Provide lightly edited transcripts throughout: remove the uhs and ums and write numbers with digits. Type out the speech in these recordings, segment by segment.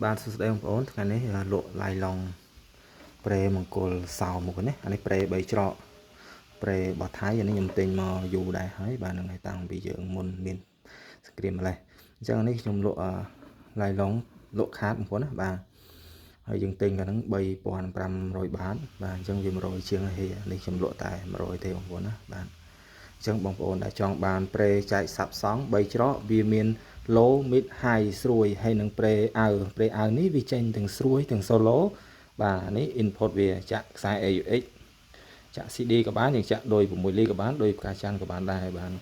បាទសួស្តីបងប្អូនថ្ងៃនេះលក់ឡាយឡុងប្រេមង្គលសោមុខនេះអានេះប្រេ3ច្រកប្រេរបស់ថៃអានេះខ្ញុំទិញមកយូរដែរហើយបាទនឹងឲ្យតាំងពីយើងមុនមានសង្គ្រាមម្លេះអញ្ចឹងអានេះខ្ញុំលក់ឡាយឡុងលក់ខាតបងប្អូនណាបាទហើយយើងទិញកាលហ្នឹង3500បាតបាទអញ្ចឹងវា100ជាងហើយនេះខ្ញុំលក់តែ100ទេបងប្អូនណាបាទអញ្ចឹងបងប្អូនដែលចង់បានប្រេចែកសាប់សង់3ច្រកវាមាន low mid high ស្រួយហើយនឹងប្រេអៅប្រេអៅនេះវាចេញទាំងស្រួយទាំង solo បាទនេះ input វាចាក់ខ្សែ AUX ចាក់ CD ក៏បានយើងចាក់ដោយ6លីក៏បានដោយផ្កាច័ន្ទក៏បានដែរបាទ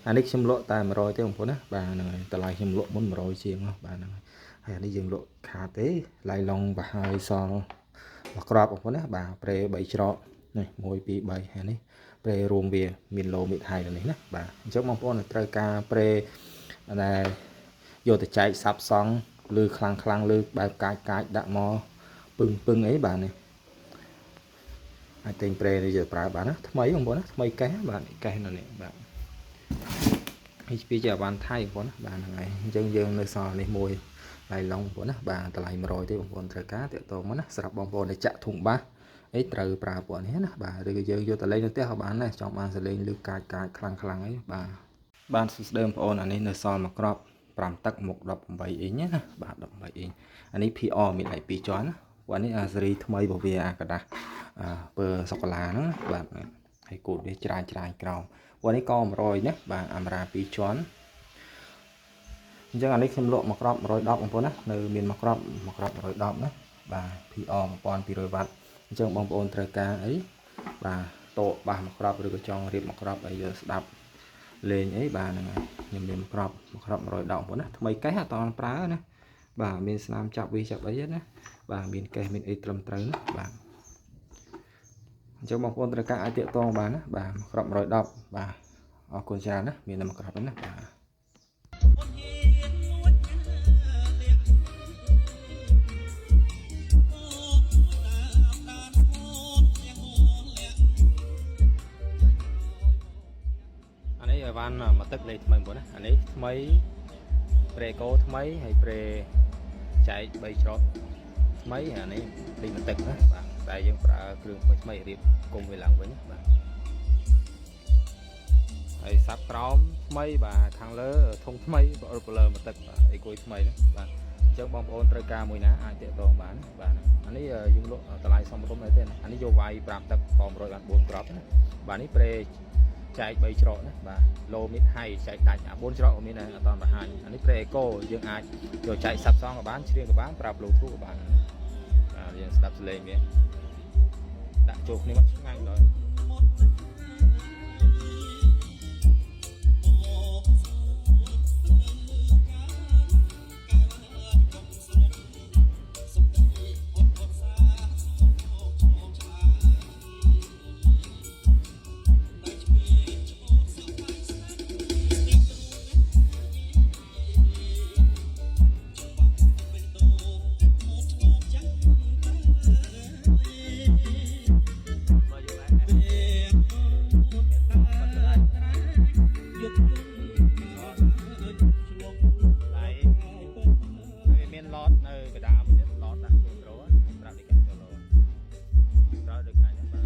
អានេះខ្ញុំលក់តែ100ទេបងប្អូនណាបាទហ្នឹងហើយតម្លៃខ្ញុំលក់មុន100ជាងបាទហ្នឹងហើយហើយអានេះយើងលក់ខាតទេឡៃឡុងប្រហើយសល់មួយក្របបងប្អូនណាបាទប្រេ3ច្រកនេះ1 2 3ហើយនេះប្រេរួមវាមាន low mid high នេះណាបាទអញ្ចឹងបងប្អូនត្រូវការប្រេដែលយកទៅចែកសាប់សង់ឬខ្លាំងខ្លាំងឬបែបកាចកាចដាក់មកពឹងពឹងអីបាទនេះអាចទិញប្រេនេះយកប្រើបានណាថ្មីបងប្អូនណាថ្មីកេះបាទកេះនៅនេះបាទនេះពីជាអវ៉ាន់ថៃបងប្អូនណាបាទហ្នឹងហើយអញ្ចឹងយើងនៅសល់នេះមួយឡៃឡុងបងប្អូនណាបាទតម្លៃ100ទេបងប្អូនត្រូវការតាក់ទងមកណាសម្រាប់បងប្អូនដែលចាក់ធុងបាសអីត្រូវប្រើពួកនេះណាបាទឬក៏យើងយកទៅលេងនៅផ្ទះក៏បានដែរចង់បានសលេងឬកាចកាចខ្លាំងខ្លាំងអីបាទបាទសួស្តីបងប្អូនអានេះនៅសល់មួយក្រប5ទឹកមុខ18អ៊ីងណាបាទ18អ៊ីងអានេះ PR មានលេខ2ជាន់ណាព្រោះអានេះអាសេរីថ្មីរបស់វាអាក្រដាសអាពើសូកូឡាហ្នឹងបាទហើយគូតវាច្រាយច្រាយក្រោមព្រោះនេះក៏100ណាបាទអាមេរ៉ា2ជាន់អញ្ចឹងអានេះខ្ញុំលក់មួយក្រប110បងប្អូនណានៅមានមួយក្របមួយក្រប110ណាបាទ PR 1200វ៉ាត់អញ្ចឹងបងប្អូនត្រូវការអីបាទតោបាសមួយក្របឬក៏ចង់រៀបមួយក្របអីយកស្ដាប់លេងអីបាទហ្នឹងហើយខ្ញុំមានមួយក្របមួយក្រប110បងប្អូនណាថ្មីកេះអត់តប្រើណាបាទមានស្នាមចាប់វីចាប់អីណាបាទមានកេះមានអីត្រឹមត្រូវណាបាទអញ្ចឹងបងប្អូនត្រូវការអាចតាក់ទងបានណាបាទមួយក្រប110បាទអរគុណច្រើនណាមានតែមួយក្របហ្នឹងណាបាទអានេះឲ្យបានមួយទឹកលេខថ្មីបងប្អូនណាអានេះថ្មីប្រេកូថ្មីហើយប្រេចែក3ច្រកថ្មីអានេះលេខមួយទឹកណាបាទតែយើងប្រើគ្រឿងថ្មីថ្មីរៀបគុំវាឡើងវិញណាបាទហើយសាប់ក្រោមថ្មីបាទខាងលើធុងថ្មីបើប្លើមួយទឹកបាទអីគួយថ្មីណាបាទអញ្ចឹងបងប្អូនត្រូវការមួយណាអាចតាក់ទងបានណាបាទអានេះយើងលក់តម្លៃសមរម្យដែរទេណាអានេះយកវាយ5ទឹកក៏100បាន4គ្រាប់ណាបាទនេះប្រេចែក3ច្រកណាបាទ low mid high ចែកដាច់អា4ច្រកក៏មានដែរអត់តបង្ហាញអានេះ pre echo យើងអាចយកចែកសាប់សងក៏បានច្រៀងក៏បានប្រើ Bluetooth ក៏បានបាទយើងស្ដាប់សំឡេងវាដាក់ចូលគ្នាមកឆ្ងាញ់ដល់ វាមានឡតនៅកណ្ដាលមួយទៀតឡតដាក់ចូលត្រូប្រាប់ដូចកាញ់ចូលប្រើដូចកាញ់បាទ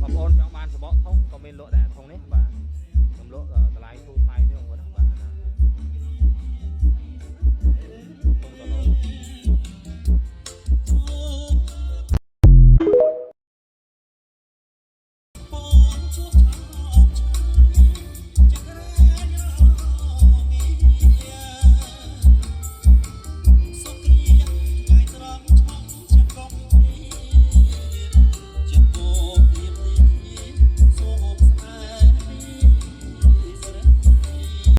បងប្អូនចង់បានសបកធុងក៏មានលក់ដែរធុងនេះបាទខ្ញុំលក់